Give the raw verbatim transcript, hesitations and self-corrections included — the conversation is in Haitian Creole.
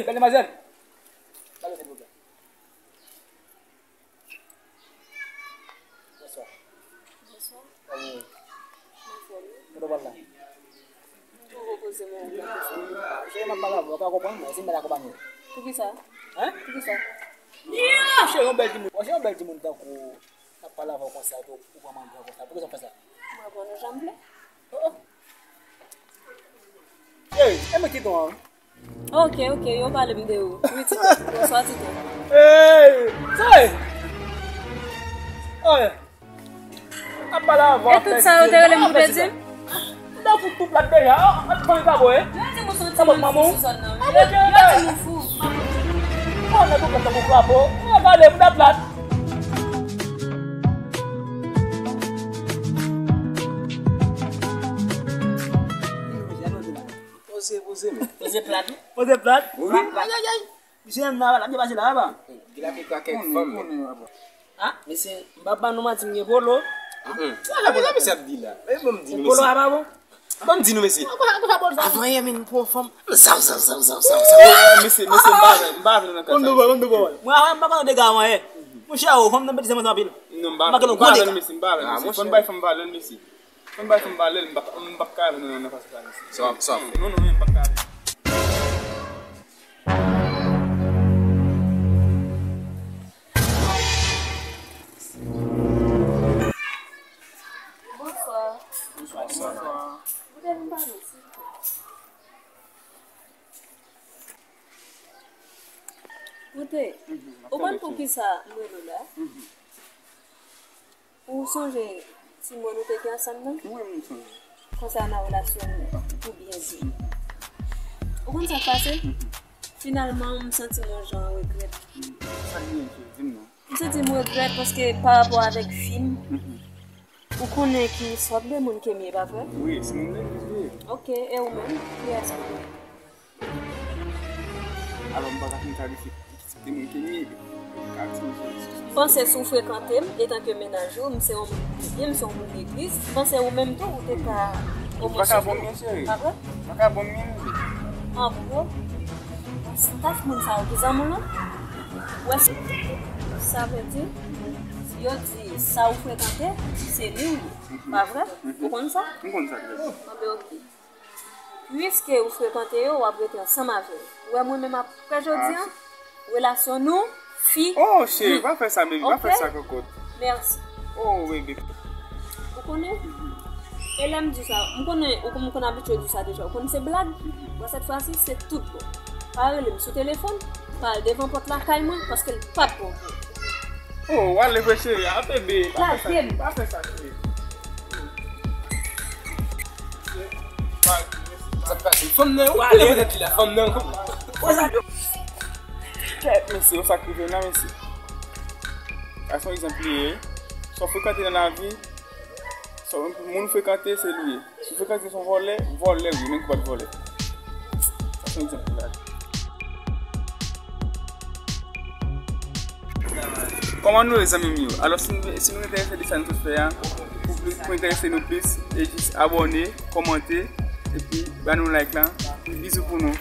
Bèl demwazèl. Ba l silvouplè. Bonswa. Bonswa. Kòman w ye? M anfòm wi. Kote w pral la? M tou repoze m nan kafé. Cheri, m ap pale avè w, ou pa konprann mwen, se m mèt akonpanye w. Poukisa? Hein? Poukisa? Cheri, yon bèl timoun, cheri, yon bèl timoun tankou w, m ap pale avè w konsa, epi w pran m an gran konsa. Poukisa w fè sa? Mwen pran nou jan m vle. Oh, oh. Cheri, e mwen ki ton an. Ok, ok, yo pale m de ou. Wi, Tito. Bonswa, Tito. Hey! Sa e? Oye! Ap pale avè w. E tout sa yo te rele m pou te di m? M ta fout tou plat deja. An, an, an, kabo, e? Yo di m ou se yon timoun fou sou zòn nan. Yo, yo di m ou fou. Bon, nèg ou plat tankou krapo. Ou gade, m ta plat. Poze, poze, men. Poze plat, wi. Poze plat? Wi. Ay, ay, ay. Misye menm nan, la, misye pase la, apa? Gila pou krakèt fanm, men. Ah, mesye, m pa ba nou manti, m gen polo. Sa la, sa misye ap di la? E bon, m di nou, polo a pa bon? Bon, m di nou, mesye. Avan yè, men, pou yon fanm. Zaw, zaw, zaw, zaw, zaw, zaw. Mesye, mesye, m pa vle, m pa vle nan kay sa. Konn nou bon, konn nou bon. Mwen, mwen, m pa konn dega, mwen, eh. Monchè, o, fanm nan betize mwen anpil. Non, m pa vle, m pa vle, mesye, m pa vle, mesye. Fò n bay fanm valè l, mesye. Fò n bay fanm valè l, m pa, m pa ka avè nou nan fas sa, mesye. Sa w ap, sa w ap fè? Non, non, non, m pa ka avè. Bonswa. Bonswa. Bonswa. Ou te vin pale, silvouplè? Koute, ou konn poukisa m rele w la? Ou sonje ti mòn nou te gen ansanm nan? Wi, m sonje. Konsènan relasyon nou, pou byen di. Ou konn sa k pase? Finalman, m santi m yon jan regrèt. Sa k gen, cheri? Di m non. M santi m regrèt paske pa rapò avèk fi m, ou konnen ki sòt de moun ke m ye, pa vre? Wi, se moun legliz li ye. Ok, e ou menm? Kiyès ou ye? Alò, m pa ka fin kalifye ki tip de moun ke m ye. Ka di m, cheri. M panse si w frekante m, etanke mennaj ou, m se yon moun ki byen, m se yon moun legliz, m panse ou menm tou, ou te ka omwen sou mwen. Ou pa ka bon mwen, cheri. Pa vre? Ou pa ka bon mwen. An gwo, staff moun sa yo ki zanmi w lan, ou wè sa vle di, yo di sa ou frekante, se li ou ye. Pa vre? Ou konn sa? M konn sa, cheri. Anben, ok. Piske ou frekante yo, w ap rete ansanm avè yo. Ou wè mwen menm apre jodi a, relasyon nou fini. Oh, cheri, pa fè sa, baby, pa fè sa, kokot. Mèsi. Oh, baby. Ou konnen? E lè m di sa, m konnen ou konn, konn abitye di sa deja. Ou konn se blag? Bon, sèt fwa si, se tout bon. Pa rele m sou telefòn, pa al devan pòt lakay mwen, paske l p ap bon pou ou. Oh, w ale vre, cheri, a bebe, pa fè sa, pa fè sa, cheri. Sa k pase? Fanm nan, ou konnen petèt li la, fanm nan. Kèt, mesye, sa k rive la, mesye. Sa se yon egzanp li ye. Sa w frekante nan lavi, sa w, moun frekante, se li ye. Si w frekante se yon vòlè, vòlè wi, men ki pa t vòlè. Sa se yon egzanp li la. Kòman nou ye, zanmi m yo? Alò, si nou, si nou enterese de sa nou sot fè a, pou plis, pou enterese nou plis, e jis abòne, kòmante, epi ba nou like la. Bizou pou nou.